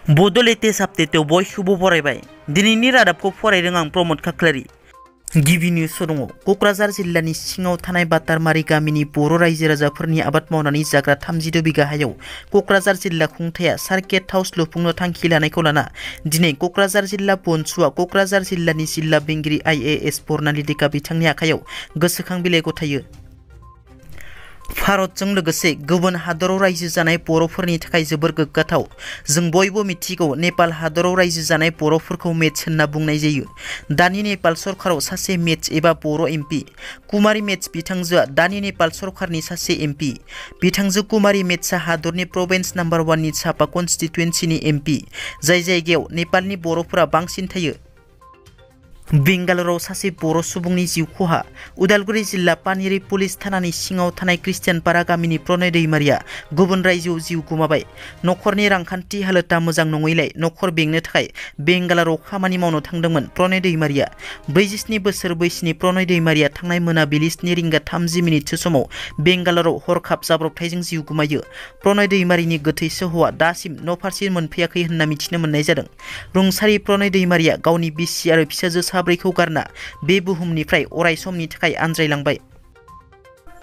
बड' लेटेस्ट आपडेटआव बयखौबो बरायबाय। दिनैनि रादाबखौ फरायदों आं प्रमद खाख्लारि। गिबि निउसआव दङ क'क्राझार जिल्लानि सिङाव थानाय बातारमारि गामिनि बर' रायजो राजाफोरनि आबाद मावनानै जाग्रा 36 बिघा हायाव क'क्राझार जिल्ला खुंथाया सार्किट हाउस लुफुंनो थांखि लानायखौ लाना दिनै क'क्राझार जिल्ला बनसुआ क'क्राझार जिल्लानि जिल्ला बेंगिरि IAS बर्नाली दिका बिथांनि आखायाव गोसोखां बिलाइ गथायो। भारतजों लोगोसे गुबुन हादराव रायजो जानाय बर'फोरनि थाखाय जोबोर गोग्गाथाव। जों बयबो मिथिगौ नेपाल हादराव रायजो जानाय बर'फोरखौ मेट्स होनना बुंनाय जायो। दानि नेपाल सरकाराव सासे मेट्स एबा बर' MP कुमारी मेट्स बिथांजोआ दानि नेपाल सरकारनि सासे MP। बिथांजो कुमारी मेट्सआ हादरनि प्रभिन्स नम्बर 1 नि सापा कन्स्टिटुएन्सिनि MP, जाय जायगायाव नेपालनि बर'फोरा बांसिन थायो। बेंगालुरुआव सासे बर' सुबुंनि जिउ खहा। उदालगुरि जिल्ला पानेरि पुलिस थानानि सिङाव थानाय ख्रिस्टियानपारा गामिनि प्रणय दैमारिया गुबुन रायजोआव जिउ गोमाबाय। नखरनि रांखान्थि हालोदा मोजां नङैलाय नखर बेंनो थाखाय बेंगालुरुआव खामानि मावनो थांदोंमोन प्रणय दैमारिया। 47 बोसोर बैसोनि प्रणय दैमारिया थांनाय मोनाबिलि 7:30 समाव बेंगालुरुआव हरखाब जाब्रबथायजों जिउ गोमायो। प्रणय दैमारिनि गोथै सह'आ दासिम न'फारसे मोनफैयाखै होनना मिथिनो मोननाय जादों। रुंसारि प्रणय दैमारिया गावनि बिसि आरो फिसाजो साब्रैखौ गारना बे बुहुमनिफ्राय अराय समनि थाखाय आनज्रायलांबाय।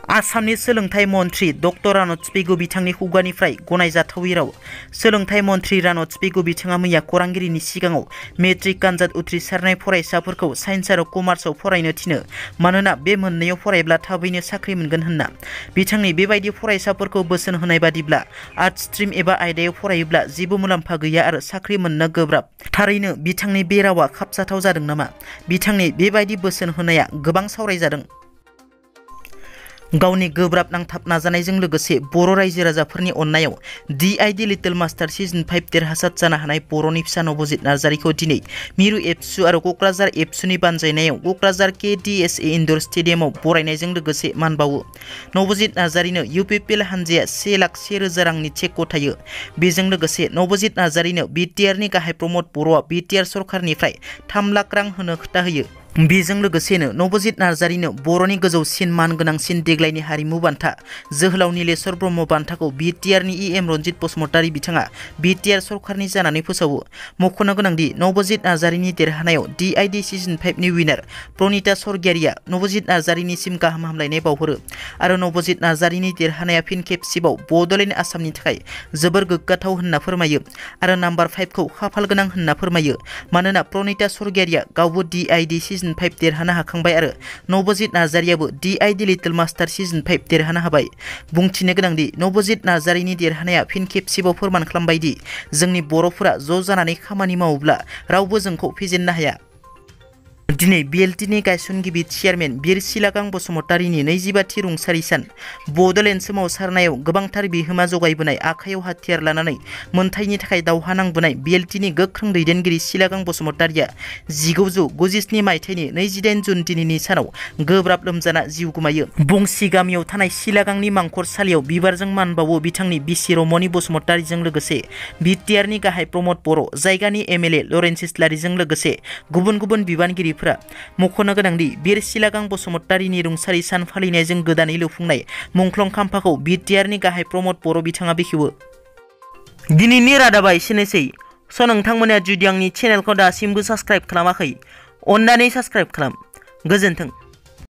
आसामनि सोलोंथाइ मन्थ्रि डक्टर रानथ पेगु बिथांनि खुगानिफ्राय गनायजाथावै राव। सोलोंथाइ मन्थ्रि रानथ पेगु बिथाङा मैया खौरांगिरिनि सिगाङाव मेट्रिक आनजाद उथ्रिसारनाय फरायसाफोरखौ साइन्स आरो कमार्सआव फरायनो थिनो, मानोना बे मोननैयाव फरायब्ला थाबैनो साख्रि मोनगोन होनना। बिथांनि बेबायदि फरायसाफोरखौ बोसोन होनाय बादिब्ला आर्ट्स स्ट्रिम एबा आयदायाव फरायोब्ला जेबो मुलाम्फा गैया आरो साख्रि मोननो गोब्राब। थारैनो बिथांनि बे रावा खाबजाथाव जादों नामा? बिथांनि बेबायदि बोसोन होनाया गोबां सावरायजादों। गावनि गोब्राब नांथाब नाजानायजों लोगोसे बर' रायजो राजाफोरनि अननायाव DID लिटिल मास्टार सिजन 5 देरहासार जानो हानाय बर'नि फिसा नबजित नार्जारीखौ दिनै मिरु एबसु आरो क'क्राझार एबसुनि बानजायनायाव क'क्राझार KDSA इनडोर स्टेडियामाव बरायनायजों लोगोसे मान बावो। नबजित नार्जारीनो UPPL हानजाया 1,01,000 रांनि चेक गथायो। बेजों लोगोसे नबजित नार्जारीनो BTR नि गाहाय प्रमद बर'आ BTR सरकारनिफ्राय 3 लाख रां होनो खोथा होयो। बेजों लोगोसेनो नबजित नार्जारीनो बर'नि गोजौसिन मान गोनांसिन देग्लायनि हारिमु बान्था जोहोलाव नीलेश्वर ब्रह्म बान्थाखौ BTR नि EM रन्जित बसुमतारी बिथाङा BTR सरकारनि जानानै फोसावो। मख'नो गोनांदि नबजित नार्जारीनि देरहानायाव DID सिजन 5 नि विनार प्रनिता स्वर्गियारिया नबजित नार्जारीनिसिम गाहाम हामलायनाय बावहरो आरो नबजित नार्जारीनि देरहानाया फिन खेबसेबाव बड'लेण्ड आसामनि थाखाय जोबोर गोग्गाथाव होनना फोरमायो आरो नाम्बार 5 खौ खाफाल गोनां होनना फोरमायो, मानोना प्रनिता स्वर्गियारिया गावबो DID सिजन 5 देरहानो हाखांबाय आरो नबजित नार्जारीयाबो DID लिटिल मास्टार सिजन 5 देरहानो हाबाय। बुंथिनो गोनांदि नबजित नार्जारीनि देरहानाया फिन खेबसेबाव फोरमान खालामबायदि जोंनि बर'फोरा ज' जानानै खामानि मावोब्ला रावबो जोंखौ फेजेननो हाया। दिनै BLTनि गायसनगिरि चेयारमेन बिर सिलागां बसुमतारीनि 25थि रुंसारि सान। बड'लेण्ड सोमावसारनायाव गोबांथार बिहोमा जगायबोनाय, आखायाव हाथियार लानानै मोनथायनि थाखाय दावहा नांबोनाय BLTनि गोख्रों दैदेनगिरि सिलागां बसुमतारीया 1997 मायथाइनि 28 जुन दिनैनि सानाव गोब्राब लोमजाना जिउ गोमायो। बंसि गामियाव थानाय सिलागांनि मांखरसालियाव बिबारजों मान बावो बिथांनि बिसि रमनि बसुमतारीजों लोगोसे BTR नि गाहाय प्रमद बर', जायगानि MLA लरेन्स इस्लारिजों लोगोसे गुबुन गुबुन बिबानगिरिफोरा। मख'नो गोनांदि बिर सिलागां बसुमतारीनि रुंसारि सान फालिनायजों गोदानै लुफुंनाय मुंख्लं खाम्फाखौ BTR नि गाहाय प्रमद बर' बिथाङा बेखेवो। दिनैनि रादाबा एसेनोसै। नोंथांमोना जुदि आंनि चेनेलखौ दासिमबो साबस्क्राइब खालामाखै, अन्नानै साबस्क्राइब खालाम। गोजोन्थों।